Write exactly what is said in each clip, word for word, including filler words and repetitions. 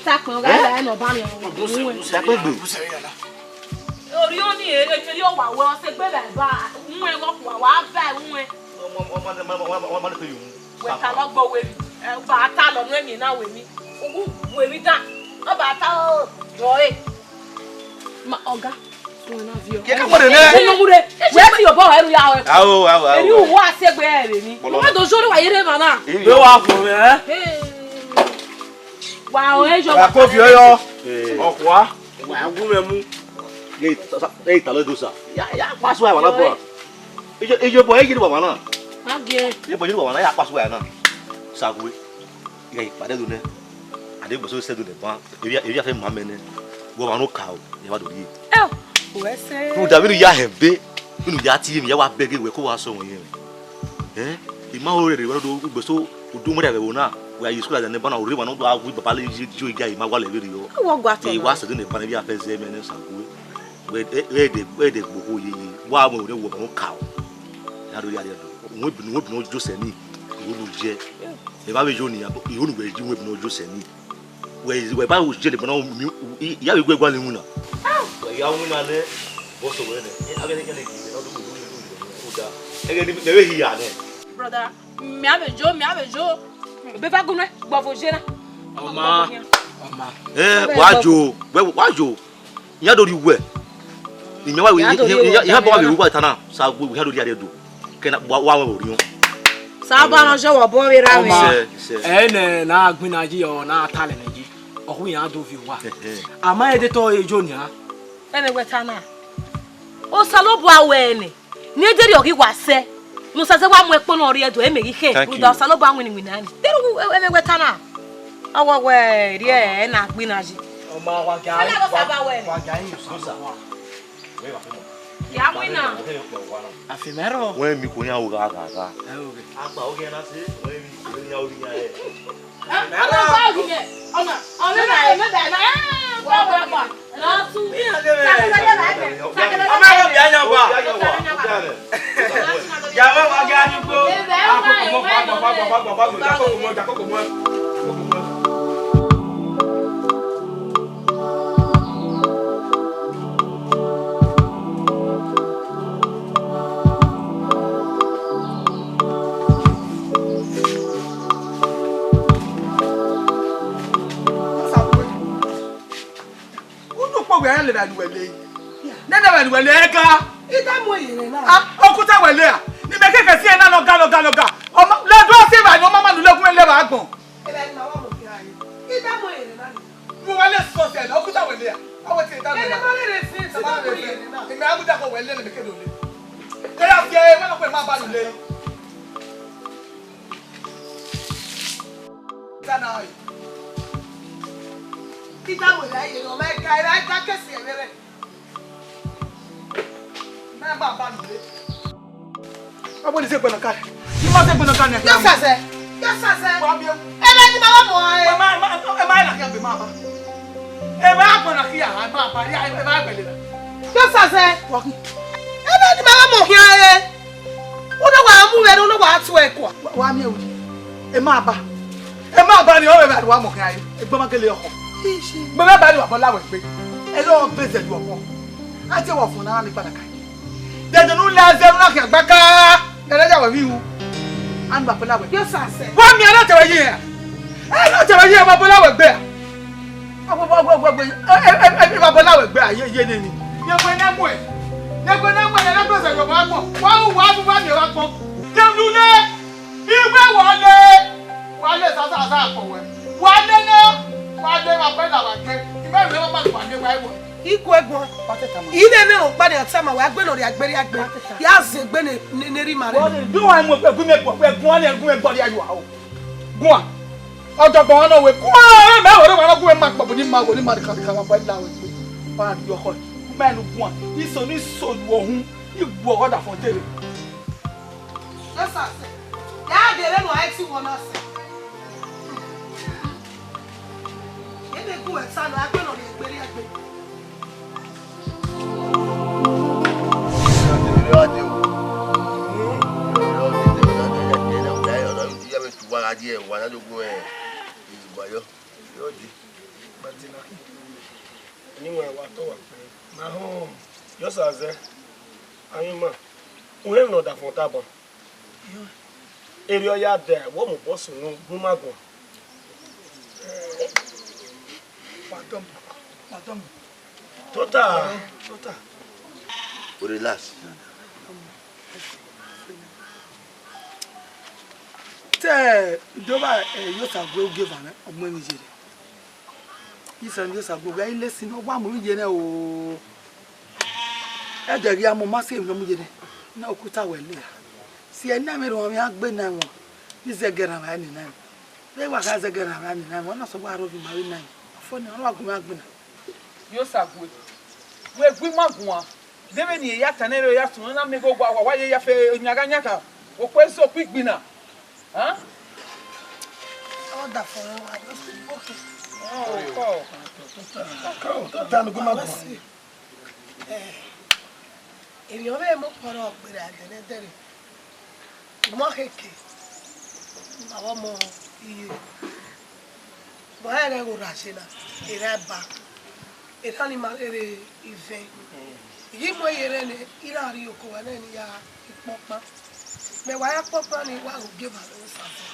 Takpẹn ọghe, eh? Ẹre nọ ba mwẹ ọmwa. Takpẹn gbe. Orhiọn ni, e, e, e, wa wẹ ọse gbe vbe eva, uwẹn ghe ọkhuan, wa va uwẹn. Wẹ ta lọ gbe owe emwi, ẹ, ba ta lọ nu emwi na wẹ emwi. Uwu wẹ emwi dan, ọ ba ta ọ, rọ e. Ma, ọga, suẹn na viọ. Keke mo de nẹ. Ẹ nọ mu re. Wẹ fi obọ ẹru ya ọ. Ao, ao, ao. Eri uwa se gbe ẹre ni. Bọlọ. Wa do zoro wa yere ma na. Eri. Wẹ wa fo mẹ, ẹ? Hey. Wa ọ, ẹ jọ wa. Wa ko fi ọyọ. Ọkua. Wa gu mwẹ mu. Ye ta, ta, ye ta lọ do sa. Ya, ya pass wa wa na bọ. Iye, iye bọ, iye wa wa na. Ma gie. Iye bọ, iye wa wa na, ya pass wa na. Sague. Ighẹ ikpado do nẹ, a deghẹ egbe eso sẹ do nẹ ban, erriọ, erriọ a fẹ ma mẹ nẹ, wẹ ọmwa ne okaro, ne wa do rhie. Ẹ o, wẹ sẹ. Rhunmwuda vbene u ya họn ẹbe, vbene u ya tie emwi, ya wa bẹghe wẹ ke wa sẹ ọmwa yẹn. Ẹ, I ma ho rere wẹ do egbe eso, u do mu ẹre vbe ẹvbo na, wẹ a ye school ladian nẹ ban na, u rre emwa ne ọ do gha wu baba le yo, yo, ya, I ma wa lẹ vberriọ. Ẹ, wẹ gua tọ. Ẹ, wa sẹ do nẹ ban, erriọ a fẹ zẹ mẹ nẹ Sague. Wẹ, ẹ, ẹ de, ẹ de gbe okhuo yeye, wa mu ẹre wẹ ọmwa ne okaro. Ya do rhie ariẹ do. Uwẹ bi, uwẹ bi ne ọ josẹ ni, ihonu ye. Evba vbe yo ni, ihonu wẹ ji uwẹ bi ne ọ josẹ ni. Wẹ, wẹ ba wo je ne gbọna mi, i, i ya vbe gu ẹguan ne iwinna. Wẹ ya winna nẹ, bọ so wẹ nẹ. A ghe ne kẹlẹ gi, ne ọ do mu iwinna, iwinna, iwinna. Ẹghẹ ne mẹ vbe hia nẹ. Brother, mẹ a vbe jo, mẹ a vhe jo. Obeva gu nẹ, gbọvo je na. Ọ ma, ọ ma. Ẹ, wa jo, wẹ, wa jo. Iran do rhie uwẹ. Imẹ wa, iran do rhie uwẹ, iran ba wa vbe ru uwa ta na, sa wẹ iran do rhie ariẹ do. Kẹ na wa, wa wẹ orhiọn. Sa ba na jọ wọ bọ vbe ra mwẹ. Ọ ma, sẹ, sẹ. Ẹ nẹ na gbinna yi ọ na talẹ nẹ yi. Ọ hu iran do viọ uwa. Ẹhẹn. A ma rẹn de tọ ejo nian. Ẹmwẹ wẹ ta na. Osanobua wẹ nẹ. Ne deghẹ ọ ghi wa sẹ, ne Osaze wa mu ẹkpo nọ rhie do, ẹ mẹ ghi khẹ, rhunmwuda Osanobua winna iwinna ni. Deghẹ u, ẹ, ẹmwẹ wẹ ta na. Ọ wẹ wẹ rhie ẹre na gbinna yi. Ọ ma wa ga, wa ga yin Osanobua. Ya winna. A fi mẹ rrọọ. Wẹ mi ko yan o gha gha gha. Ẹ, okay. Agba oge na se, wẹ mi ko yan o ri yan ẹ. Unu kpogbe a ya lele ne uwẹ le. Nene vbe ne uwẹ le ẹga. I da mu ẹre na. Ah, okuta wẹ le a. Ni mẹ kẹkẹ si ẹna nọ ga, nọ ga, nọ ga. Ọmọ, lẹ do si ẹvba ne ọ ma ma lule gun lẹ vbe agbọn. Ẹvba ne ma wa mu khian re. I da mu ẹre na. Mu wa le sọ sẹ na, okuta wẹ le a. Awe ti da mu ẹre na. Ẹvba ma lele fi, ti da mu ẹre na. Imẹ amuda ko wẹ le ne mẹ ke do le. Ẹra fi ẹre, wẹ nọ pẹ ma ba lule. Tana ọre. Ida wẹ la ye, ọ ma ka, ẹ ra da kẹsi ẹvbe rẹ. Ma ba ba nure. Abo ni se gbẹnọ ka. Ni ma se gbẹnọ ka ni. Yo sasẹ. Yo sasẹ. Wa mi o. Ẹ ma ni ma wa mọ ẹ. Ẹ ma, ẹ ma, ẹ ma la khian be ma ba. Ẹ ma gbẹnọ khian, ẹ ma ba, ẹ ma gbẹle na. Yo sasẹ. Wa ki. Ẹ ma ni ma wa mọ khian ẹ. Uno wa mu vbe, uno wa tu ẹkua. Wa, wa miẹn udi. Ẹ ma ba. Ẹ ma ba ni ọ vbe wa mọ khian ẹ. Egbe ma gele ọkọ. Ishi. Gbe vbe ba ni wa bọ la wẹ gbe. Ẹ lọ be zẹ lu ọkọ. A tie wa fun na ni kpalaka. Dede nu la zẹ nu na khian gbaka. Ẹ lọ ya wẹ vbe iwu. A ni wa bọ la wẹ. Yo sasẹ. Wa miẹn na te wẹ yi ya. Ẹ na te wẹ yi ya, ma bọ la wẹ gbe a. Agbogbo, agbogbo, agbogbo, e, e, e, e, Babolawẹ gbe a ye, ye nene. Ye wẹ ne muẹn. Ye wẹ ne muẹn, ne ẹgbẹsẹ yọ vbe agbọn. Wa ru, wa ru, wa miẹn vbe agbọn. Ye lule. Igbe wa le. Wa le sa, sa, sa, akpọ wẹ. Wa le na. Wa le, wa pẹ na, wa gbe. Imẹ rẹ wa ma gba le wa ẹwọ. Ikue guan. Wa te tama. Ine ne ọkpa ne a tama, wa gbe nọ rria gbe, rria gbe. Wa te tama. Ya zẹ egbe ne, ne, ne rhie ima rre. Wa le, do wa mu egbe, gu mẹ, egbe, guan ne, gu mẹ, egbe, rria yu a o. Guan. Ọjọgbọn ọmwa nọ wẹ, guan, mẹ wẹ ọmwa nọ gu mwẹ ma kpọbu ni ma gho ni ma rhie khamikha vbe akpa ila wẹ gbe. Ma rhie ọkhọ, ma nu guan, iso ni so yu ọhun, I gu ọghọ da fọn tere. Yes, sir. Ya gele nu a ti wọ na sẹ. Ene gu ẹta nọ, a gbe nọ rhie egbe rhie egbe. Uwa gha die ẹre, uwa na do gun ẹre, uwa yọ. Yọ di. Wa tọ wa kpẹre. Ma họn, yọ sa zẹ. Ayọn ma. Uhẹn nọ da fọn ta ban. Erriọ ya dẹ, wọ mu bọ sunu, gun ma guan. Pardon, pardon. Tota, tota. Relax. Te do ba, eh, yo sa gbe ogie va nẹ, ọmọ mi yere. Isan yo sa gbe ogie, ile si no wa mu ye nẹ o. Ẹdẹ ghi a mu ma si emwi ne ọ mu ye nẹ. Na okuta wẹ le a. Si ẹna mwẹ rhọnmwẹ a gbe na wọn. Izẹgẹ rhan vbe nina. Vbe wa gha zẹgẹ rhan vbe nina, wọn na sọ wa rhọ vbe ima vbe na. Ọfọ ni, ọ wa gu mwẹ agbọn na. Yo sa gue. Wẹ gu ima guan. De vbene I ya ta nẹ, ya sunu na miẹn ghe owa, wa ye ya fe nyagha nyagha. Okpẹ eso, okpẹ igbina. Huh? Ọ da fọ rẹ wa, just okay. Oh, oh. Tota, tota, no gu ima guan. Eh, emwi ọvbehe mọ kpọrọ ọgberra ẹdẹrẹdẹrẹ. Ima khẹke, ma vbe ọmọ iye. Ma rẹn ẹghẹ ghe orra ṣe na, erha ẹba, erha ni ma rherhe ivẹn. I ghi mu ẹre ye rre nẹ, I na rhie oko vbe nẹ ne I ya kpọkpan. Mẹ wa ya kpọkpan ni, wa ghe ogie vbe aro sa zẹ.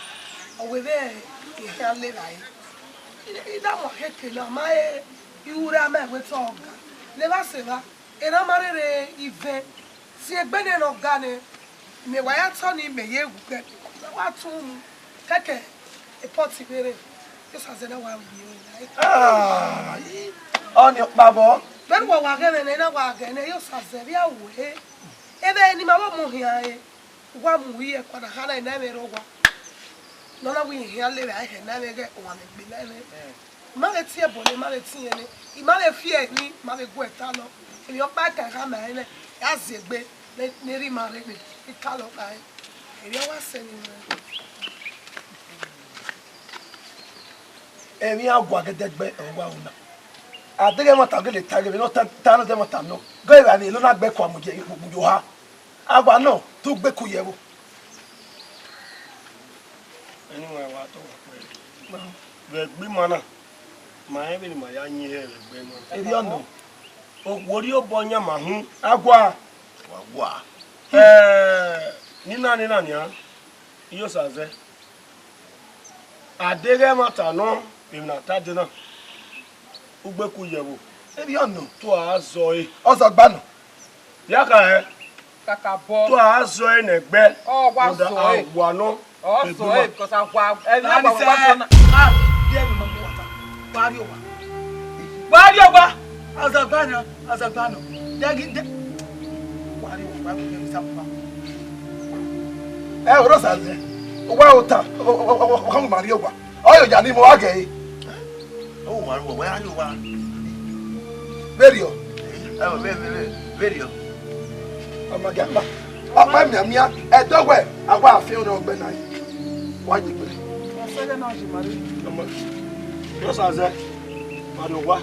Ọ wẹ vbe I khian le evbare. I na mu khẹke na, ma re iru ra ma ẹvbo etọ ọga. Ne evba sẹ evba, erha ma rherhe ivẹn. Si egbe nẹ ne ọ ga nẹ, mẹ wa ya tọ ni, mẹ ye wu kẹ, mẹ wa tọn unu, kẹkẹ, e pot vbe rre, yo sa zẹ na wa ru ye. Ah, ọni ọkpa vbọ. Vbene uwa wa ghẹ mwẹ nẹ, I na wa ghẹ nẹ, yo sa zẹ vbe a wu ẹre. Ebe ne ima vbe mu hian re, uwa mu uhi ẹkua na, khana ena mwẹ rre owa. Ne ọ na wẹ I khian le evbare, khẹ na mwẹ ghẹ, ọmwa mwẹ gbe na mwẹ. I ma vbe tie ẹbọ nẹ, I ma vbe tie ẹre nẹ, I ma vbe fi ẹre ni, I ma vbe gu ẹre talọ. Emwi ọkpa ka khama ẹre nẹ, ya zẹ egbe, ne, ne erha ima rre nẹ, I talọ kha ẹre. Erriọ wa sẹ ne I mwẹ. Emwi a gua gẹdẹgbẹ, ọ wa ru na. A deghẹ ẹmwata gele ta ghe vbe ne ọ ta, ta ne ọ de ẹmwata nọ. Ghe evbare ni, ne ọ na gbe ẹkua mu ye, mu ye oha. A wa nọ, te ugbeku ye ẹvbo. Ẹni wa wa tọ wa kpẹre. Vbe ẹgbẹ ima na, ma rẹn vbene ima ya yin hẹ vbe ẹgbẹ ima na. Erriọ nọ. Owo rhie obọ yan ma hun. A gua. Wa gua. Eh, nina, nina nian, iyo sa zẹ. A deghẹ ẹmwata nọ, emwi ne a ta dee na, ugbeku ye ẹvbo. Erriọ nọ. Te a zọ ẹre. Ọ zọ gba nọ. Ya kha ẹn. Kakabọ. Te a zọ ẹre ne ẹgbẹ. Ọ wa zọ ẹre. Awa nọ. Ọ zọ ẹre, because awa, ẹmwẹ awa wa zọ na. Ah, deghẹ ne ima mu wata. Wa rrie owa. Wa rrie owa. Azagba na, azagba nọ. Deghẹ de. Wa rrie owa, wa rrie owa. Ẹ, oro sa zẹ. Wa ota, ọ, ọ, ọ, ọ, ọ, ma rrie owa. Ọ yo ya ni mo wa gẹ ẹre. Ọ wa ru wẹ a yo wa. Vberriọ. Ẹ, vbe, vbe, vbe, vberriọ. Ọ ma gẹ ma. Ọ ma mian mian. Ẹdẹ wẹ, a wa fi ọnọ ọgbẹe na. Wa ye gbere. Ọ sẹ ẹghẹ na, ọ ye ma rre. Ọ ma. Ọ sa zẹ. Ma do wa.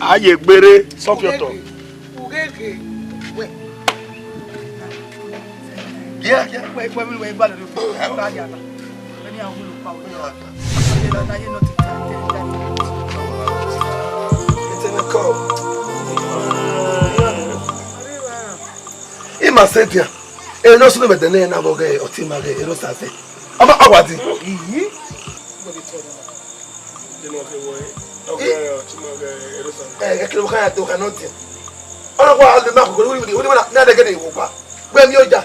A ye gbere, sọfiọtọ. Ugheghe, wẹ. Giẹ, giẹ. Wẹ, wẹ, wẹ, wẹ, gba lọ, gba ya na. Ẹni a wúlò pa wẹ. Ayé lọ, ayé lọ ti ta, tẹ, tẹ. Etene kọ. Ima sẹ dia. Eno sunu mẹ dẹ nẹ na vbọ ghe ọtẹn ima ghe ero sa sẹ. Ama awadi. Iyi. Ẹ, ẹ kẹrẹ vbe ọkhan ya do ọkhan nọ diẹ. Ọ na wa lẹ ima koko, wẹ, wẹ, wẹ, na dẹgẹ ne I wo gba. Wẹ mi oja.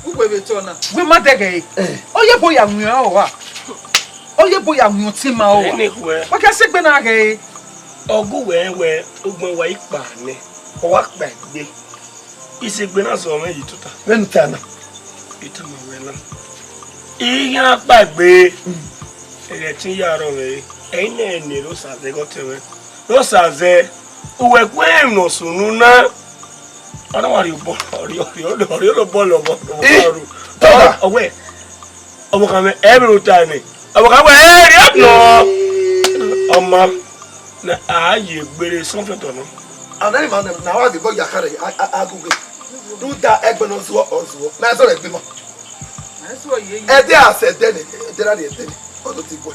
Ugbẹn vbe tọ na. Wẹ ma dẹgẹ ẹre. Ọ ye ebo ya wian ọ wa. Ọ ye ebo ya wian ọtẹn ima ọ wa. Ẹni wẹ. Wa ka sẹ egbe na ghe ẹre. Ọ gu wẹ wẹ, ugbẹn wa ikpa nẹ. Ọ wa kpa egbe. Isegbe na zọ mwẹ ye tota. Vbene u ta na. I tama wẹ na. I gha kpaegbe. Ẹghẹ te I ya rrọọ mwẹ re. Ẹ i nẹ ne Rosa zẹ ghe ọtẹn mwẹ. Rosa zẹ, uwẹ gu ẹmwẹ ne ọ sunu na. Ọ na wa rhie obọ, ọ rhie, ọ rhie, ọ rhie obọ lọghọ. Ih, tọba. Ọwẹ, ọvbokhan mwẹ, ẹ i vbe ru ta nẹ. Ọvbokhan wẹ, ẹ rhie nọ. Ọ ma, ne a ye gbere sọfẹn tọ nọ. Ana ni ma na wa de bọ ya kare, a, a, a guge. Rhunmwuda ẹgbẹe ne ọ zuọ, ọ zuọ. Na ẹzọ rẹ gbe ma. Ẹdẹ a sẹ ẹdẹ nẹ, ẹdẹ ra rhie ẹdẹ nẹ. Ọ do ti guẹ.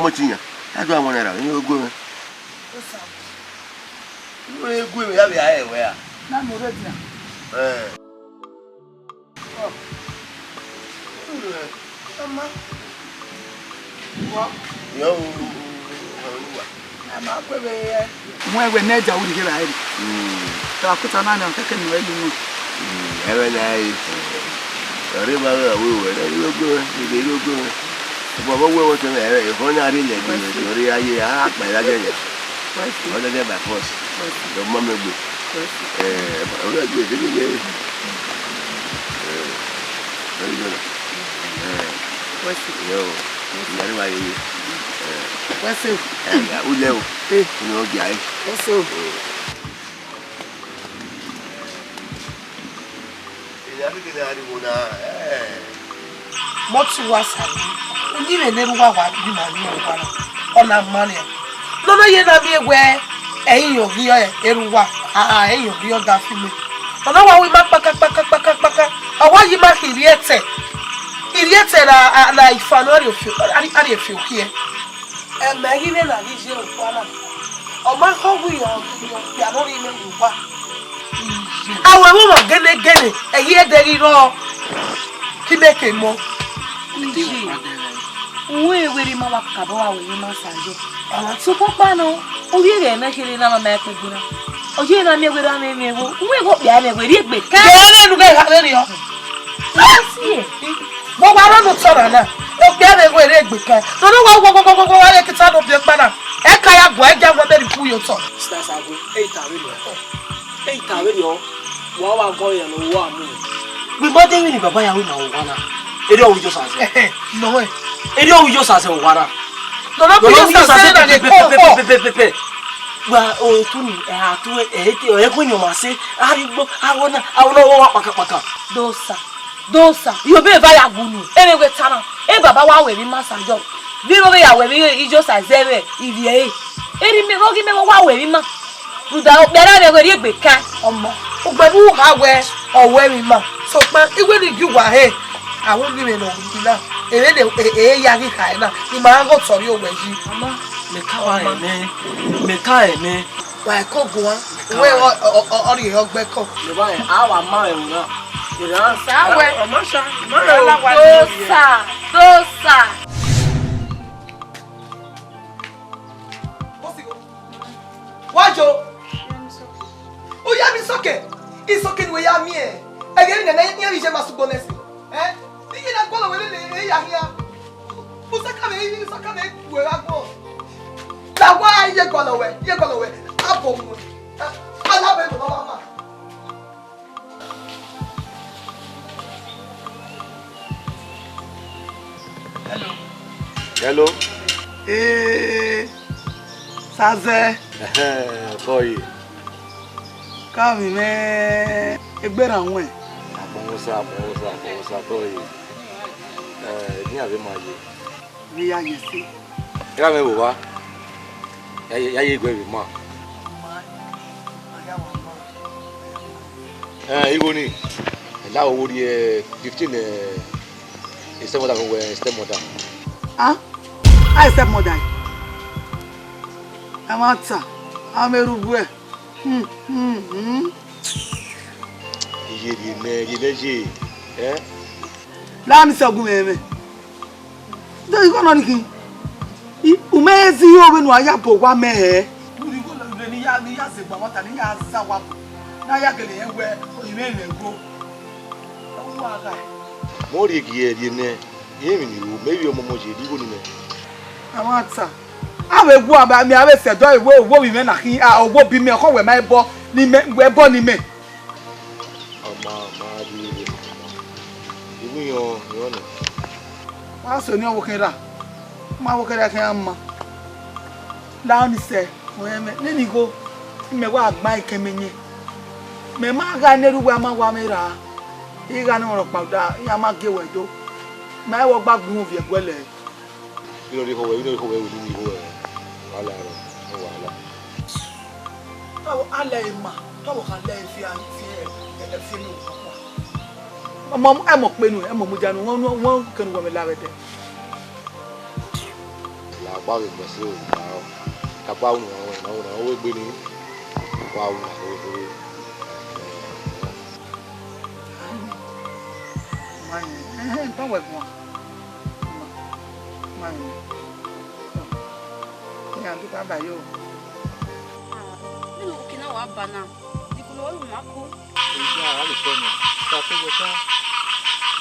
mu ẹtin yan. A do a wọn naira, ẹ i gu mwẹ. Osa. I gu mwẹ ya vbe a rẹn wẹ a. Na mu rre dia. Eh. Ọ. Ọ. Yọ, o, o, o, o, o, wa. A ma kue vbe ye. Mu ẹwẹ ne ẹja uri ghe ra ẹre. Mm. Ta kota na na kẹkẹ nu ẹlu nu. Mm, ẹwẹ na ẹre. Ọre ba wẹ, wẹ, wẹ, ẹre irogo, ẹre irogo. Bọ, bọ, wẹ, wẹ, tẹ mẹ, ẹre, ẹkhọ na rre lẹ, ẹre, ẹre, aye, a, kpa ẹre, aye, aye. Ọ dẹdẹ by force. Dọ mọ mẹ gbe. Eh, ọ dẹdẹ gbe, gbe, gbe. Eh, very good. Eh, yo, ìyá rẹ wà yẹ yẹ. Eh, What's up? Eh, ya, u lẹ o. Eh. Unu ọ gia ẹ. What's up? Ìyá rẹ kẹdẹ ariwo na, eh. Mọtu wa sa, uyinmwẹ ne erha uwa wa ghi ma yin ọmwa na, ọ na ma nian. Ne ọ na ye na miẹn wẹẹ, ẹ i yan ovbi erha uwa, a, ẹ i yan ovbi ọga fi mẹ. Ọ na wa ru ima kpaka kpaka kpaka kpaka, ọ wa ye ima khin irhiẹtẹ, irhiẹtẹ na, a, na ifa nọ, a rhie fi, a rhie, a rhie fi okhiẹ. Ẹmẹ ghi vbe na ghi ye okpua na, ọ ma khọ wẹ ọ, ọ kpia ne ọ rhie imẹ ye owa. A wẹ vbe ọmwa gẹnẹgẹnẹ, ẹ i re ẹdẹ ghi rrọọ, ke imẹ ke mọ. Uwẹ wẹ rre ima wa kakabọ wa wẹ ima sa yọ. Sokpan ọkpa nọ, ovbi ẹghẹ mwẹ kherhe na ma ma ẹkpẹn gbe na. Ọ ye na miẹn wẹ erha mwẹ mwẹ vbo, uwẹ ghe okpia mwẹ wẹ rhie egbe ka. Ghe ẹre ne u ghẹ gha vberriọ. Yes, yes. Vbe wa rọ ne otọ na na, okpia vbe wẹ rre egbe kan. Nọ ne wa wọ wọ wọ wọ wọ wa ye kita do bi ọkpa na. Ẹ ka ya gua, ẹ ja wẹ beri ku yo otọ. Sister Sagu, ẹ i ta vberriọ. Ẹ i ta vberriọ. Wa wa gọ ya ne wa mu. Wẹ ma de vbene baba ya wẹ ma wa na. Erriọ wẹ Joseph. No way. Erriọ wẹ Joseph wa na. No, no, no, no, Joseph say na dey come for. Wa o tu ni, ẹ a tu ẹ, ẹ te, ẹ ko yan ma se. Arigbo, awọ na, awọ na wa pakapaka. Dosa. Dosa, iyobọ eva ya gunu, ere wẹ ta na, e baba wa wẹ emwi ima sa yọ, vbe irẹn vbe ya wẹ emwi ijo sa zẹ vbe ivie ẹre, erha imẹ vbe ọghe imẹ vbe wa wẹ emwi ima, rhunmwuda okpia ra vbe wẹ rrie egbe kan. Ọmọ, ugbẹn ne u ha wẹ ọ wẹ emwi ima, sokpan iwẹ ni gie uwa hẹ, a ru ni mwẹ ne ọ ru na, ere ne e ya ghi kha na, I ma gha ghe otọ rrie owẹ yi. Mẹ ka wa rẹn nẹ, mẹ ka rẹn nẹ. Wa ẹko guan, uwẹ ọ rhie ọgbẹkọ. Evba rẹn, a wa ma ẹvbo na. Erha. Sa wẹ. Ọ ma sha, ma rẹn o. Dosa, dosa. Wa jo. U ya miẹn isọkẹn, isọkẹn ne uwẹ ya miẹn. Ẹghẹ ne iran vbe iye ma sugbo nẹ sin. Ẹ? Iye na gualọ wẹ lele, ẹ ya khian. Usaka vbe, usaka vbe wẹ gha guan. La wa ye gualọ wẹ, ye gualọ wẹ. Abọ mu. Ala vbe lọ ma. Hello. Hello. Ee, Sazẹ. Ẹhẹn, bọye. Ka vbe mwẹ egbe rran wẹn. Akpọnmwẹ Osa, akpọnmwẹ Osa, akpọnmwẹ Osa, bọye. Ẹ, ne iran vbe ma ye. Vbe ya ye ẹse. Iran mwẹ vbe owa. Ya ye, ya ye guẹ vbe ma. Ẹ, igho ni, ẹ la wo rhie fifteen, ẹ, stepmother ne uwẹ stepmother. Ah, a stepmother. Ẹmwata, a mwẹ rre uwẹ. Hmm, hmm, hmm. Iye rhie nẹ, rhie nẹ ye, ẹ? La ni sẹ gu mwẹ mwẹ. De igho nọ ni khin? I, u mẹ zi yo vbene uwa ya bọ owa mẹ hẹ? Uri igho ne ya, ne ya zẹ gba nwata, ne ya za owa bọ. Ne a ya gele rẹn wẹ, orinmwẹ mwẹ igho. Ọ wa ghae. Mẹ ọ rhie gie rhie nẹ, irẹn emwi ne I ru, mẹ vbe ọmọmọ ye rhie igho ni nẹ. Ẹmwata. A vbe gu aba mẹ, a vbe sẹ ẹdọ, iwe, owo vbe mwẹ na khin, a, owo bi mẹ, ọkhọ wẹ ma ẹbọ ni mẹ, wẹ ẹbọ ni mẹ. Ọ ma, ma rhie igho. Iwu yan, yan nẹ. Wa so ni ọvbokhan ra. Ma vbokhan ra khian ma. La ni sẹ, ọnrẹn mwẹ, nene igho, imẹ wa gba ikẹmẹ yẹn. Mẹ ma gha ne erha uwa ma wa mwẹ ra. I gha ne ọmwa rhọkpa da, iran ma gie wẹ do. Ma i wẹ ọgba gun ovbi ẹguẹlẹ. Vbene ọ rhie ekhọe wẹ, vbene ọ rhie ekhọe wẹ, wẹ ne I rhie igho, ẹ, wàhálà rẹ, ẹ, wàhálà. Ọ, a lẹ ẹre ma, te ọ kha lẹ ẹre fi, fi, ẹ, ẹ, fi enu kpakpa. Ọmọ, ẹmọ kpenu, ẹmọ mudia nu, wọn, wọn, wọn kẹnu wẹ mẹ la vbe ẹdẹ. La gba vbe gbẹn ẹse o, la ọ. Ka gba unu, unu, unu, unu, wẹ gbe ni, gba unu, unu, unu. Ma yẹn, ẹhẹn, tọ wẹ guan. Ma, ma yẹn. Iran do baba yo. Ah, vbene oke na wa ba na, ikunu ọre u ma ku. Eya, a lè sọ nẹ, ka te wẹ ta.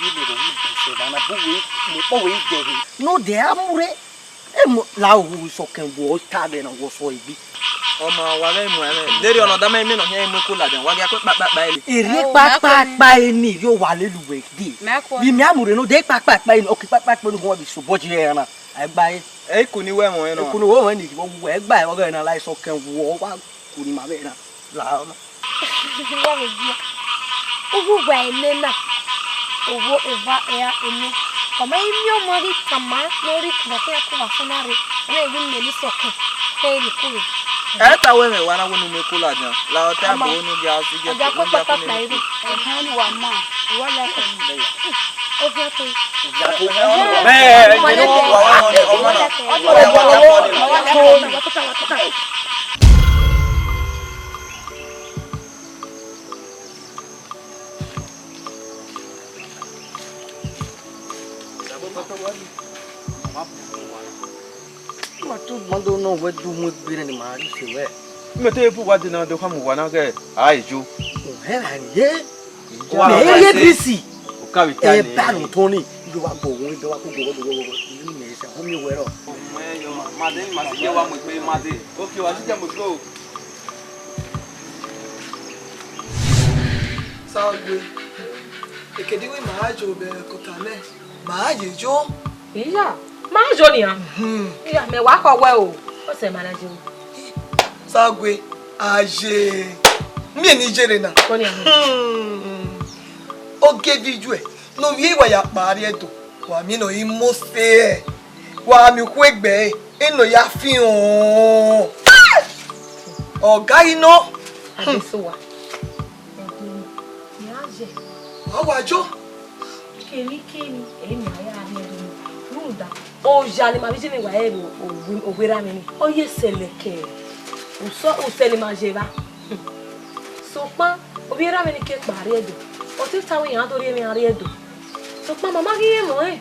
Vbene erha uwa sẹ evba na, bu wẹ, mu kpọ wẹ i dẹghe. Ne ọ dẹ a mu rre. Emu la hu sọkẹn wọ ta vbe na wọ sọ egbe. Ọ ma wa ghẹ mu ẹmwẹ. Deri ọnọdama imẹ nọ hiẹn mu eko ladian, wa ghi akpẹ kpakpakpa ẹre. Erriẹ kpakpakpa ẹre ni rhie owa lele uwẹ dee. Vbe imẹ a mu rre nọ, de kpakpakpa ẹre ni, oke kpakpakpa ẹre ni ghọn vbe isobọ je ẹre na. A gba ẹre. Ẹ i ku ni wẹ ẹmwẹ nọ. Eko ne uwẹ ẹmwẹ ni, wẹ ẹgba ẹre ọghe na la sọkẹn wọ, wa ku ni ma vbe na. La ọna. Uwa vbe gie. Uwu uwa ene na. Owo eva ẹre ene. Ọ ma i miẹn ọmwa ghi tama ne ọ rhie ikun ọkpa ẹko vbe afẹn na rre. Ọ na i gu miẹn ne isọkẹn. Ẹ i ni ku vbe. Ẹ ta wẹ mwẹ wa na wẹ ne u mu eko ladian. La ọta Ama, ebo ne u dia si je, ọdia ne u dia kpakpakpa ku ne. Ẹhẹn, ọni wa ma. Uwa ya kẹ mi. Ovia to. Ovia to. Mẹ, ẹ, ẹ, ẹ, ẹ, ẹ, ẹ, ẹ, ẹ, ẹ, ẹ, Wa tu gbọndọ nọ wẹ du mu egbe nẹ ne ma rhie sẹ wẹ. Mẹ te bu wa dee na do khama uwa na ghẹ a i ju. Ohẹn ra rrie. Wa mẹ wa rhie se. B C. Ka vbe ta ẹ nẹ. Ba ro tọn ni, iye wa gọ wọn, iye wa ko gọ gọ gọ gọ, iye mẹ sẹ, ho mi wẹ rọ. Ọmọ ẹ yọ, ma de, ma si ye wa mu egbe, ma de. Oke, wa si ye mu egbe o. Sagbe, ekedi wẹ ma yo vbe ẹkọta nẹ, ma ye yo. Iya, ma yo nian. Hmm. Iya, mẹ wa khọ wẹ o. O sẹ ma na yo. Sagbe, aye. Mi eni yere na. Ko nian. Hmm. Oge vbe ijuẹ ne ovbi ẹre wa ya kpa rrie Ẹdo, wa miẹn ne ọ i mose ẹe, wa miẹn ukhu egbe ẹre, eno ya fian. Ọ gha ghi nọ. Adesowa. Wa wa yo. Kemikemi, ẹ i ma ya rhie ẹre rhunmwuda oya ne ma vbe je ne wa rẹn vbe owe erha mwẹ ni, ọ ye sẹlẹ kẹ usẹ, usẹ ne ma ye evba. Sokpan ovbi erha mwẹ ni ke kpa rrie Ẹdo, ọ te ta wẹ iran do rhie emwi iran rrie Ẹdo. Sokpan ma ma ghi rẹn mọ rẹn,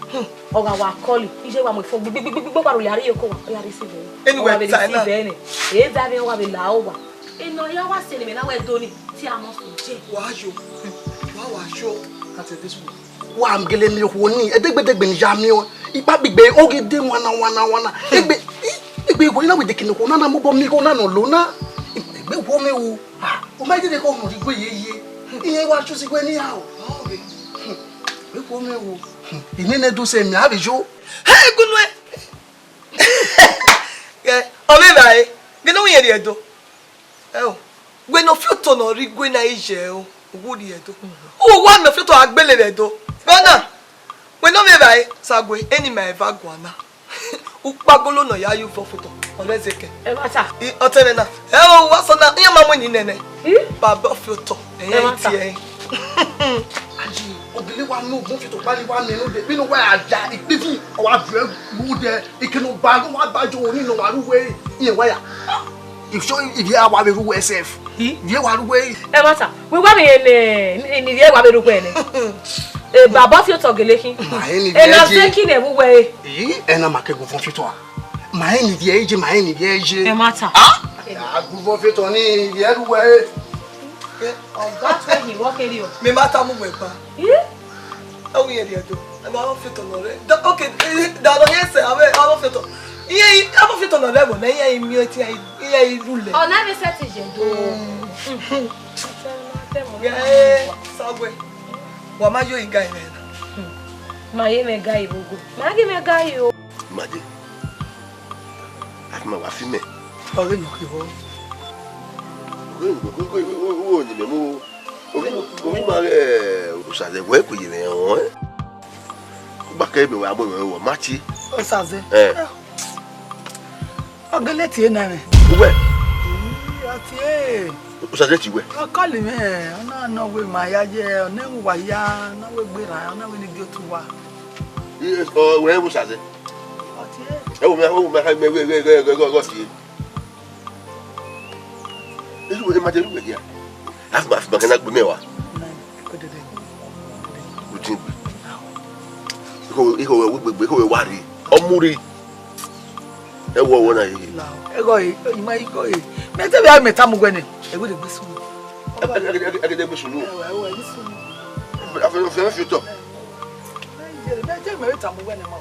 ọ gha wa kọli, iye wa mu efo gbigbigbigbi, ọ gha ru ya rrie oko wa, ọ ya rrie sivẹ. Eni wẹ ta na. Ẹ da vbe ọ gha vbe la owa. Ena ya wa sẹ ne mẹ na wẹ do ni, te a mọ sẹ je. Wa yo, wa wa yo, ka te de su. Wa gele miẹn okhuo ni, ẹdẹgbẹdẹgbe ne I ya miẹn ọẹn. Ikpa gbigbe, ọ ghi de wana, wana, wana. Egbe, i, egbe wẹ na wẹ de kene okhuo na na mobọ miẹn igho na ne ọ lo na. Egbe wọ mwẹ o. Ah, u ma dede kọ nọ rhie igue yeye. Iran wa choose igue ne iran o. Egbe wọ mwẹ o. Ine ne do sẹ mẹ, a vbe yo. Hey, gunue. Ẹ, ọ vbe vba ẹre, gele uwẹ irẹn rrie Ẹdo. Ẹ o, wẹ ne ọ fi otọ ne ọ rre igue na i ye ẹre o, u wu rrie Ẹdo. U wa miẹn ọ fi otọ a gbele vbe Ẹdo. Vbe ọna, wẹ ne ọ vbe vba ẹre, Sagbe, eni ma eva guan na. Ukpagolo ne ọ ya ye uvọ fi otọ, ọ rre ẹzẹ kẹ. Ẹmwata. I, ọ tẹn mwẹ na. Ẹ o, wa sẹ ọna, iran ma mu eni nẹ nẹ. I? Baba ọ fi otọ, ẹ i tie ẹre. Aye, obìnrin wa nọ, mo fi to pali wa nẹ node, bínú wa ya ja, ìpínfín, ọ wa bẹ̀rẹ̀ wúdẹ, ìkẹnẹ ọba ló wá bá jọ òní nọ wa rúwé, ìyẹn wa ya. Ìṣó ìdí àwa bẹ rúwé ẹsẹf. Ìdí wa rúwé. Ẹmwata, wíwá mi yẹn nẹ, ìdí wa bẹ rúwé nẹ. Ẹ bàbá fi otọ gele kí. Ẹ na fẹ kí nẹ wúwẹ. Ẹ na ma kẹgùn fún fitọ a. Ma eni vbiẹ je, ma eni vbiẹ je. Ẹmwata. Ah? Agbuvọ fetọ ni vbiẹ ru wẹ. Ọga tuẹ hin vbọ kere o. Me ma ta mu wẹ gba. Ih? Awu yẹn rhie do. Ẹ ma fetọ nọ rẹ. Da, okay, eh, da lọ yẹn sẹ, avẹ, avọ fetọ. Iye, avọ fetọ nọ rẹ mo, na iye mi oti, iye i ru lẹ. Ọ na vbe sẹ ti je do. Mm. Ghẹ, Sagbe. Wa ma yo iga rẹ na. Ma ye mẹ ga irogo. Ma ghi mẹ ga iro. Imagine. A fi ma wa fi mẹ. Ọghe nọ ke vọ. Ọghe nọ ke vọ, ọghe nọ ke vọ. Ovbi ma ghẹ Osaze wẹ ku ye mwẹ rẹn. U gba kẹ mẹ wa mu mwẹ, wa ma tie. Osaze. Eh. Ọ gele tie na mwẹ. Uwẹ. Ii, ọ tie. Osaze tie uwẹ. Ọ kọli mwẹ, ọ na nọ wẹ ma ya ye, ọ na wa ya, ọ na wẹ gberra, ọ na wẹ ni gie otu wa. Ii, ọ wẹ Osaze. Ọ tie. Ẹ wo mẹ, ẹ wo mẹ, ẹ wo mẹ, ghẹ, ghẹ, ghẹ, ghẹ, ghẹ, ghẹ tie. Ẹ wo, ẹ ma tie uwẹ dia. A fi ma, a fi ma kẹ na gbe mẹ wa. Na, ẹ kọ dede. Utin gbe. Ikho, ikho wẹ wu gbegbe, ikho wẹ wa rre. Ọ mu rre. Ẹ wọ wọ na yeye. La, ẹ gọ e, ima i gọ e. Mẹ te vbe a mẹ ta mu wẹ nẹ, ẹ wẹ de gbe sunu. Ẹ, ẹ, ẹ, ẹ, ẹ gbe sunu. Ẹ wẹ, ẹ wẹ, gbe sunu. A fẹ, a fẹ, a fẹ fi otọ. Mẹ je, mẹ je, mẹ ta mu wẹ nẹ ma.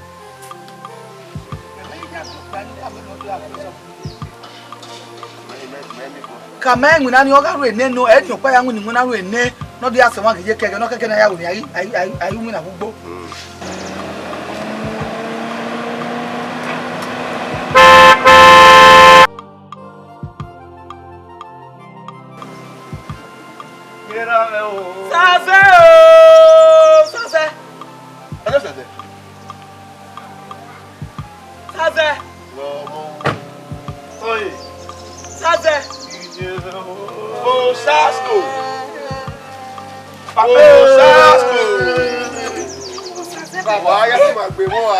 Ka ma iwinna ni ọ gha ru enẹ nọ, ẹ ni ọkpa ya winna iwinna ru enẹ, ne ọ do ya sẹ ọmwa ghe ye kẹghẹ, ne ọ kẹkẹ ne a ya ru ni, a i, a i, a i winna vbe ugbo. Saze o, Saze. Ẹ Saze. Saze. Oi. Saze. Osasko. Osasko. Bàbá ayé ti máa gbé mọ́ wa.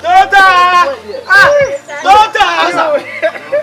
Dókítà! Ah, dókítà!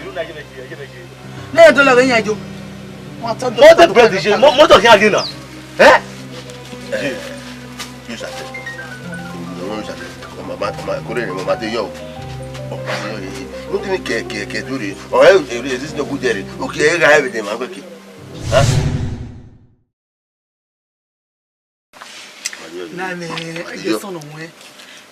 Iru na ye mẹ ye, ye mẹ ye. Ne ẹ dọlọ vbe yan ijo. Mo te bread je, mo, mo to khian ghe na. Eh? Ye. You shall tell. You shall tell. Mama, mama, kore ni mama te yo. Mama te yo. Mo ti ni ke, ke, ke dure. O e, e, e, this no good there. Okay, e ga everything, man, okay. Huh? Na mẹ ẹdẹ sọn nọ wẹn.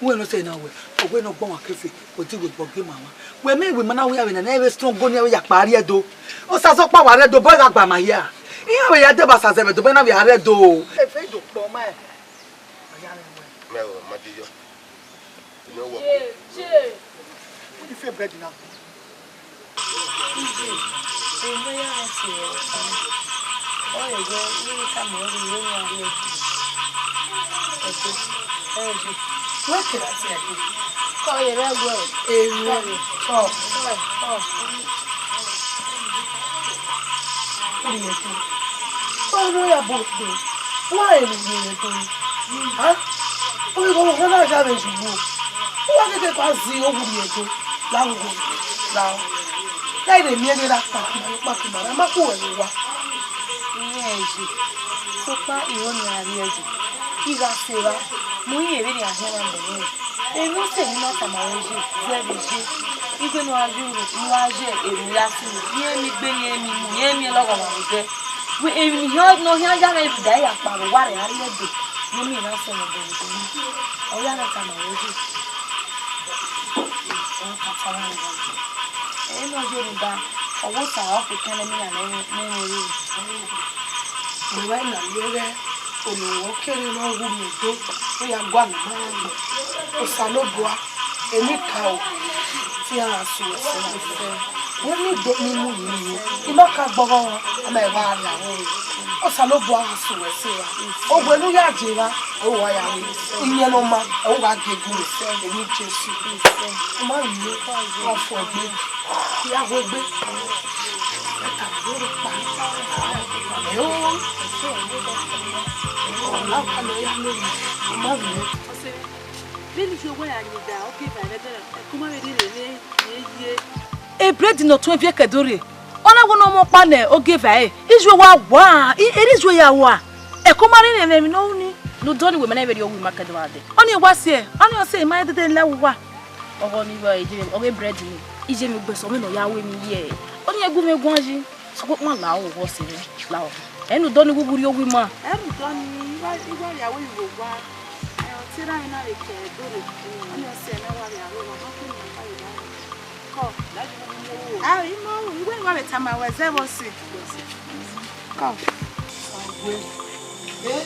Wẹ nọ sẹ na wẹ, ọ wẹ nọ gbọmwa kẹfe, ọ ti wẹ gbọ ge ma wa. Wẹ mẹ wẹ ma na wẹ avbe na, na vbe strong go ni avbe ya kpa rrie do. Osa zọ kpa wa rrie do, bọ gha gba ma hia. Iran vbe ya deba sa zẹ vbe do, bọ na vbe a rrie do. Efe do kpọ ma. Mẹ o, ma di yọ. Ye, ye. Who you feel bread now? Ije, emọ ya na tie ẹre ọkpa na. Ọ rẹ wẹ, I re tama ẹre, I re ne a rrie ẹdẹ. Ẹdẹ, ẹdẹ. Wẹ kere a tie ẹdẹ. Kọ ye rẹ wẹ. Emọ. Tọ, tọ, tọ. Ọ rrie ẹdẹ. Ọ rrie ya bo kpe. Wa emwi rrie ẹdẹ. Ha? Ọ rrie ẹdẹ na ya vbe ju wo. Uwa gẹgẹ ka zẹ owurri ẹdẹ la ghogho la. Na i rhe miẹn ghe ra kpakima, kpakima, ra ma ku wẹ vbe owa. Irẹn ye, sokpan I ho ne a rrie ẹdẹ, I gha sẹ evba, mu irẹn vbene a khian na mẹ rẹn. Emwi ọse ne I na tama ruẹ ye, zẹ vbe ye. Ighẹ ne uwa ye uru, ne uwa ye ero ya sunu, irẹn miẹn igbe, irẹn miẹn imu, irẹn miẹn lọghọmwa vbe odẹ. Wẹ emwi ne ọ khian ya mwẹ rhunmwuda ẹre ya kpa vbe owa rre a rrie ẹdẹ, ne ọ miẹn na sẹ mwẹ ẹdẹ vbe odẹ. Ọ ya na tama ruẹ ye. Ọ ka tama ruẹ ye. Ẹ i nọ ye rhunmwuda, ọ wẹ Osa ọ kue kẹnẹ ne iran ne ẹmwẹ, ne ẹmwẹ rre. Wẹ wẹ na miẹn ighẹ ono wẹ ọ kere ne ọ wu miẹn do, ọ ya gualọ ma rẹn gbẹ. Osanobua, emwi ka o, te iran gha sẹ uwẹ sẹ. Wẹ ne I do ne I mu yi ro, I ma ka gbọghọ ọmwa, a ma vbe rhie aro re. Osanobua gha sẹ uwẹ sẹ ra. Owẹ ne u ya je evba, ẹ u wa ya re. Iyẹn ne ọ ma, ẹ u gha gie gu re. Emwi Jesu. U ma rhie, ọ fo egbe, ya hu egbe. Ẹ ka vbe rhie kpa. Ẹ o. Ọ la ọka ne ọ ya lo, u ma rhie. Vbene iye uwa ya yin da, ọ ke va ẹmwẹ ẹdẹrẹ, ẹko ma vbe rhirhi vbe ye. Ebrẹd ne ọ tuẹn viẹ kẹdẹ orre, ọ na wẹ ne ọ mu ọkpa ne ogieva ẹre, iye uwa wa, i- erha iye ya wa, ẹko ma rhirhi vbe emwi ne ọ ru ni. Ne udọ ni wẹ ma na vbe rhie owu ima kẹdẹ vbe adẹ. Ọnii wa siẹ, ọnii ọ siẹ, ima dede la uwa. Ọghọ ni vbe iye, ọghe ebrẹd ni, iye mwẹ ugbẹn sẹ ọmọ ne ọ ya ru emwi ye. Ọnii gu mwẹ guan yi. Sokpan la o, wọ sẹ mwẹ, la o. Ẹ ne udọ ni wu vbe rhie owu ima. Ẹ ne udọ ni, I wa, I wa rhie aro vbe owa. Ẹ, ọ te erha mwẹ na vbe kẹ ẹdẹ orre. Ọnii ọ siẹ ne I wa rhie aro vbe owa, ọ ke ne ima kha vbe owa. Kọ. A, I ma ru, I wẹ ne I wa vbe tama ruẹ zẹ vbe ọse. Kọ. Wẹ, eh,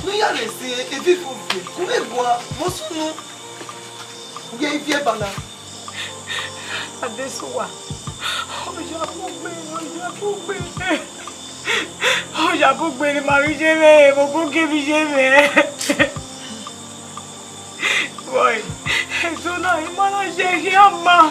ne u ya rre ẹse, evivo viẹ, u vbe gua, vbe sunu, u ghi viẹ ba na. Adesuwa, ọ ya bugbe, ọ ya bugbe, ọ ya bugbe ne ima ghi ye mwẹ, vbe obo gie vbe ye mwẹ. Wọe, eso na, ima na ye khian ma.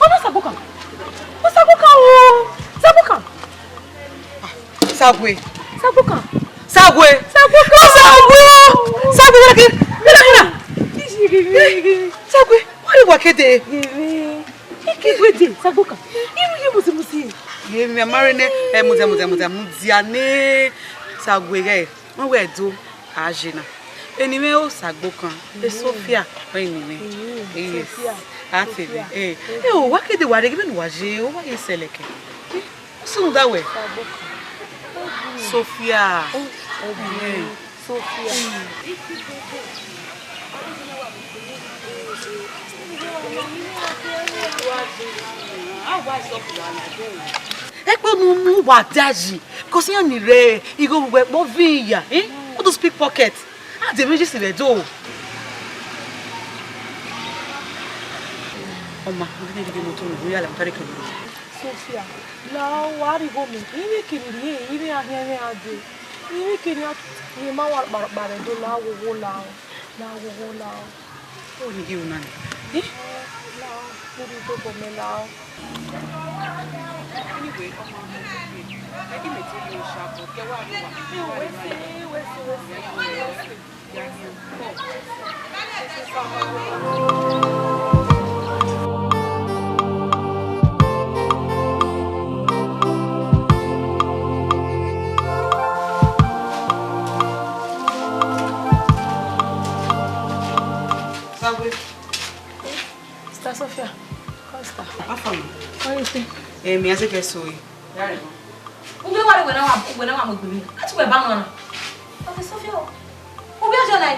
Ọna Sagokan. Ọ Sagokan o. Sagokan. Sagwe. Sagokan. Sagwe. Sagokan. Sagwe. Sagwe, where can, where can? Sagwe. Where you work there? Ike wede, Sagokan. Iru ye muzi muzi. Ye mi amare ne, eh, mudia, mudia, mudia, mudia ne. Sagwe ghe, wọ́n wẹ do, a je na. Eni mwẹ o Sagokan, e Sophia, wẹ eni mwẹ. Yes. Sophia. A te Sophia. Eh. Eh, o wa kede wa re, gbe nu wa je, o wa ye seleke. Usun da wẹ. Sagokan. Sophia. Eh. Sophia. Ẹkpo nu mu wa dayi, because iran ni rre igho vbe ẹkpo vin ya, eh? All those pickpocket. A de emergency vbe do. Ọma, mo ghi ghi moto nu, ya la moto re kele. Sophia, la wa rhie igho mẹ, ivbi kiri rhie, ivbi a hiẹn mwẹ a dee. Ivbi kiri a, rhie ma wa kpa, kpa vbe do la, wo, wo la o. La, wo, wo la o. Wo ni ghi una ni. Eh? La o, mo rhie igho mẹ la o. Anyway, ọma, mo ghi gbe. Ẹ ghi mẹ te ye osa, but kẹ wa rhie wa. Wẹ se, wẹ se, wẹ se. Eh, mi a zẹ kẹ so e. Uwẹ wa re wẹ na wa, wẹ na wa mu egbe mi. A tu wẹ ba wọn na. Ọke Sophia o. Uwẹ jọ na.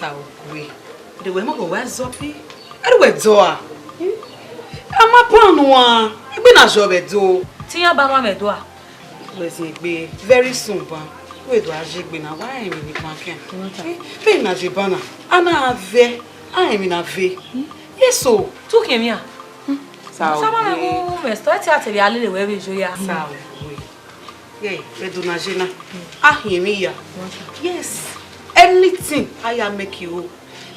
Sa o gbe. De wẹ mọ wẹ wa zọ pi. Ẹre wẹ dọ a. A ma plan wan. Egbe na zọ vbe do. Te iran ba wan vbe do a. Wẹ zin egbe very soon ban. Wẹ do a je egbe na wa emwi ni ban kẹ. Pe na je ban na. A na vẹ. A emwi na ve. Yes o. Tu kẹ mi a. Sa o. Sa ma mẹ gu mẹ stọ ti a te vbe a lele wẹ vbe jo ya. Sa o. Yeah, ẹdẹ na je na. A hin emwi ya. Yes. Anything I am make you.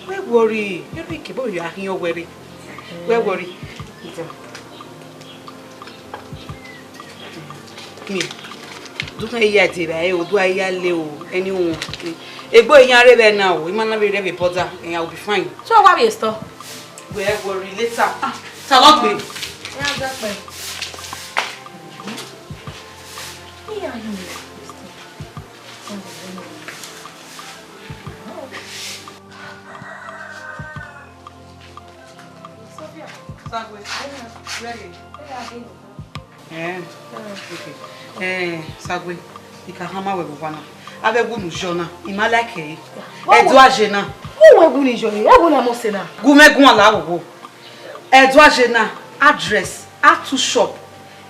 Wẹ worry. Ere ke bo ya hin o wẹre. Wẹ worry. Ita. Mi. Du kan iya de ba e o, du iya le o, anyone. Egbe iyan re vbe na o, ima na vbe rre vbe border, eh, I will be fine. So wa vbe store? Wẹ worry later. Ah, ta lọ gbe. Ya gbe pe. Iya yi. Sophia, Sagwe, ready? Eh, okay. Eh, Sagwe, I ka hama wẹ vbe owa na. Avbe ẹwu ne u yọ na, I ma like ẹre. Ẹdẹ a ye na. Mu wẹ ẹwu ne I yọ re, ẹwu ne a mose na. Gu mwẹ guan la wo wo. Ẹdẹ a ye na, address, a two shop.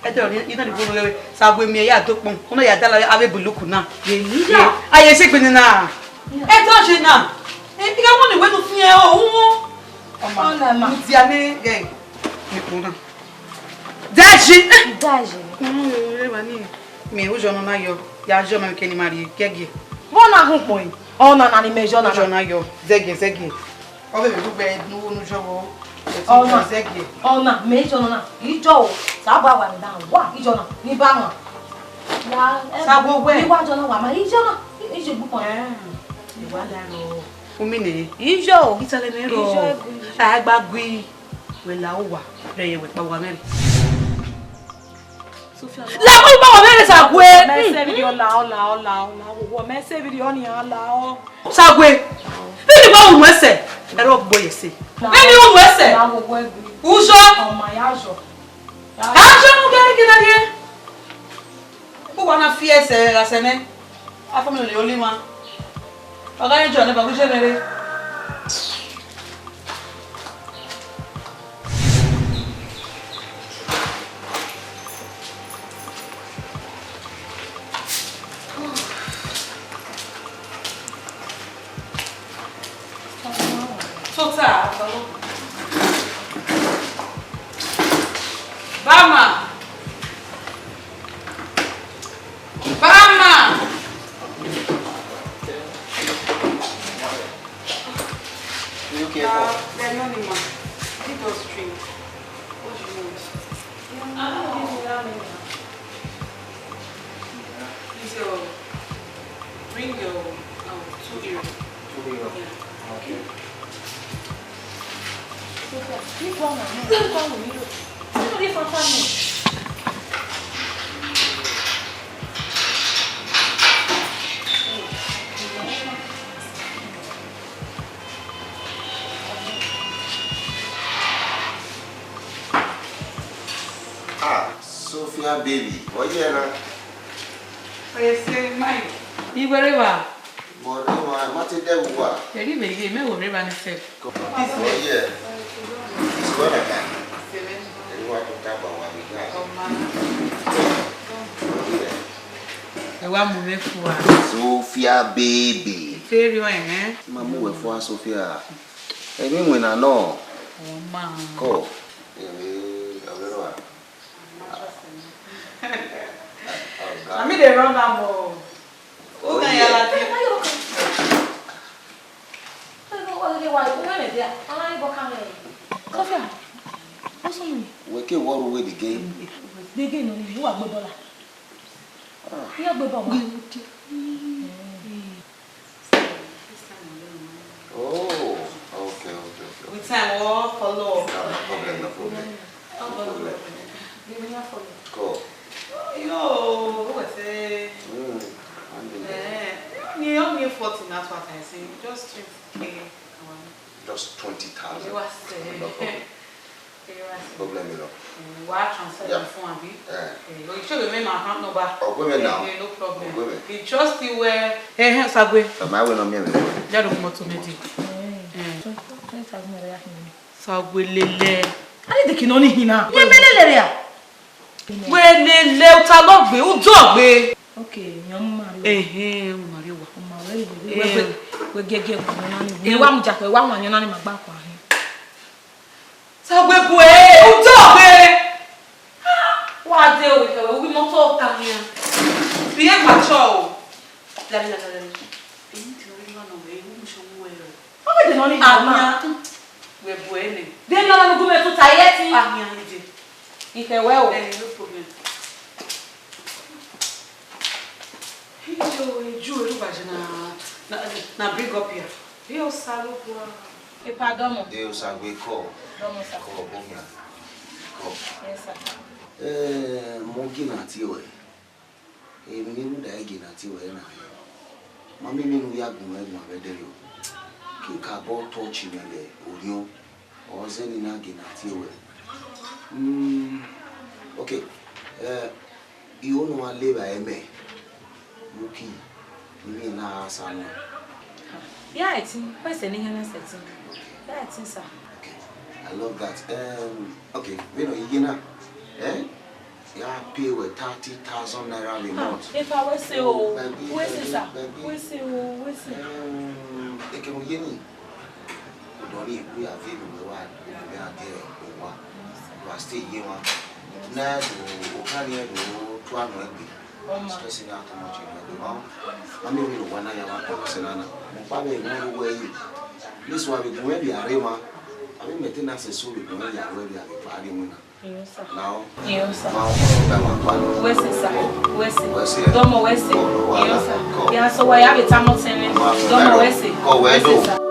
Ẹdẹ ọni, I na ni wo no ghe, Sagwe miẹn ya do kpọn. Una ya dala avbe buluku na. Ye ni ya. Aye se gbene na. Ẹdẹ a ye na. Eh, I gha wọnọ wẹ ne u fian o, u wọ. Ọma. Ọna ma. Mu dia ne, ghe. Ni kpọn na. Daji. Daji. Mm, ẹ wa ni. Mi ujọ nọ na yọ. Ya jọ ma kẹ ni ma rhie gẹgiẹ. Vbọ na hu kpọn? Ọna na ni mẹ jọ na. Ujọ na yọ. Zẹgiẹ, zẹgiẹ. Ọ vbe vbe gbe nu nu jọ vbo. Ọna. Zẹgiẹ. Ọna, mẹ ijọ na. Ijọ o. Sa gba wa ni dan. Wa ijọ na. Ni ba ma. Ya. Sa gbo wẹ. Ni wa jọ na wa ma ijọ na. Ije gbu kpọn. Eh. Iwa da ro. Umi ne. Ijọ o. Itale ne ro. Ijọ egui. Agba gui. Wẹ la uwa, rẹ ye wẹ kpa uwa mwẹ rre. Sophia, la kọ kpa uwa mwẹ rre Sagwe. Mẹ sẹ video la, ọ la, ọ la, ọ la, wo, wo, mẹ sẹ video ni, ọ la, ọ. Sagwe, vbene wa unu ẹsẹ, ẹre ọ gbo ye ẹse. Vbene unu ẹsẹ. La wo, wo, egbe. Ujọ. Ọma ya jọ. A jọ nu gẹrẹ gẹrẹ gẹrẹ. Uwa na fi ẹsẹ gha sẹ nẹ. Afọ mi lele oli ma. Ọ gha yin John, ẹ ba gu je mwẹ rre. Tota. Bama. Bama. You okay? Uh, they're not in my. Let us drink. What do you want? I don't give you that many. Please, uh, bring your, um, two euro. Two euro. Yeah. Okay. This one, this one we need. This one, this one, family. Ah, Sophia baby, where you at now? Ẹ sẹ, ma. Iwere wa. Mo rre wa, ma te dẹ wu wa. Eri vbe ye, mẹ wo rre wa ni sẹ. This way. Oh, yeah. It's well like that. Eri wa to taba wa ni ga. Oh, yeah. Ẹ wa mu mwẹ fua. Sophia baby. Tere ọnrẹn. Ma mu wẹ fua, Sophia. Emwi winna nọ. Ọma. Kọ. Emwi, ọvbẹ rua. Ami dey run am o. Oga ya la di. Sophia, what's on me? Wẹ ke wọ ru wẹ the game. The game no, you are gbẹ bọla. Ah. You are gbẹ bọla. Oh, okay, okay, okay. With time, we'll follow. No, no problem, no problem. No problem. Give me a follow. Cool. Yo, who was it? Mm, I'm in there. Eh, you only fourteen, that's what I say. Just twenty K. Just twenty thousand. You are saying. No problem. You are saying. Problem, you know. Wa transfer Yeah. the phone, abi? Eh. Eh, you should remember my account number. Ọgwẹmẹ now. Eh, eh, no problem. Ọgwẹmẹ. He trust you well. Eh, eh, Sagwe. Ẹ ma wẹ nọ miẹn mẹ. Ya do moto mẹ di. Eh. Sagwe lele. A ni deki nọ ni hin na. Ye mẹ lele rẹ a? Wẹ lele, u ta lọ gbe, u dọ gbe. Okay, yan mu ma ri. Eh, eh, mu ma ri wa. Ma wẹ wẹ wẹ giẹgiẹ kọ na ni. Ẹ wa mu ja kọ, ẹ wa wan yan na ni ma gba kọ ahin. Sagbe bu ẹ, u dọ gbe. Wa de owe kẹwẹ, u ghi mọtọ ọka nian. Rhie gba chọ o. Lale, lale, lale. Èyí tí wọ́n rí lọ́nà wẹ̀, ewu mú ṣe owó ẹ̀rọ. Ọ wẹ de nọ ni ha ma. Àmì wẹ̀ bu ẹ nẹ. De nọ ni gúmẹ̀ tún ta yẹ ti. Àmì àmì de. Ìfẹ́ wẹ́ o. Eh, no problem. Iyo, eju elu gbaje na, na, na bring up here. Iyo, Osa lọ bua. Epa dọmọ. De Osa gbe call. Dọmọ sa. Call, bọ mia. Call. Yes, sir. Eh, mo gina tie wẹ. Emwi ne I rhunmwuda ẹre gina tie wẹ na. Ma miẹn emwi ne u ya gun mwẹ guan vbe ẹdẹrriọ. Ke I ka bọ touch mwẹ vbe orhiọn. Ọ zẹ ne I na gina tie wẹ. Mm, okay. Eh, I ho ne wa le vba ẹmwẹ. Muki, I miẹn na a sa nọ. Ya ẹtin, wẹ sẹ ne I hẹn na sẹ ẹtin. Ya ẹtin, sir. Okay, I love that. Um, okay, vbene I ye na, eh? Ya pay wẹ thirty thousand naira a month. Epa, wẹ sẹ o, wẹ sẹ, sir. Wẹ sẹ o, wẹ sẹ. Um, ekevbe u ye ni, odọ ni, wẹ ya viọ enu wẹ wa, enu wẹ a gie owa. Wa stay ye wa. Na do, okan ni do tua nuẹn gbe. Stress na too much in my body. Ma miẹn emwi ne owa na ya wa kpọlọ sẹ na na. Mo kpa vbe enu ru wẹ yi. Please, wa vbe gun mwẹ vbe a rre emwa. Avbe maintenance eso vbe gun mwẹ ya ruẹ vbe a vbe kpa rrie iwinna. Iyo, sir. Lao. Iyo, sir. Ma ọ gba wa kpa nọ. Wẹ sẹ, sir. Wẹ sẹ. Wẹ sẹ. Dọmọ wẹ sẹ. Iyo, sir. Ya so wa ya vbe ta nọ sẹ mwẹ. Dọmọ wẹ sẹ. Kọ wẹ do. Wẹ sẹ, sir.